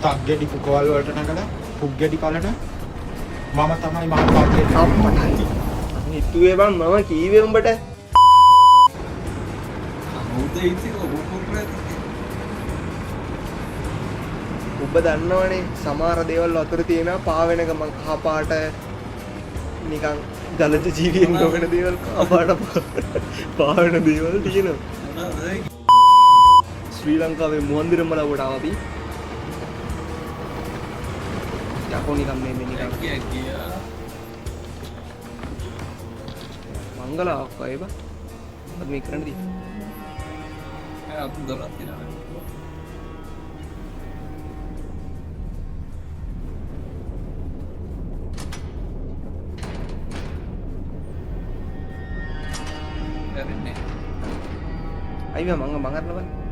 තක්ගෙඩි පුකවල් වලට නගලා පුක්ගෙඩි කලන මම තමයි මහ තක්ගෙඩි. අප්පටයි. හිතුවේ බං මම කීවේ උඹට. කවුද ඉතින් ඔබ කරලා? ඔබ දන්නවනේ සමහර දේවල් වතුර තියෙනවා පාවෙන ගමන් කහ පාට, නිකන් ජලජ ජීවීන් නොවන දේවල් කහ පාට පාවෙන දේවල් තියෙනවා. ශ්‍රී ලංකාවේ මුහන්දිරම්මලවට ආවා අපි. යකෝ නිකන් මේ මේ නිකන් ගියා. මංගලාවක් වගේ බං. මොකද මේ කරන්න තියෙන්නේ? අතු දොරක් තියෙනවා. ඇරෙන්නේ. අයි මං මං අරලා බලන්න.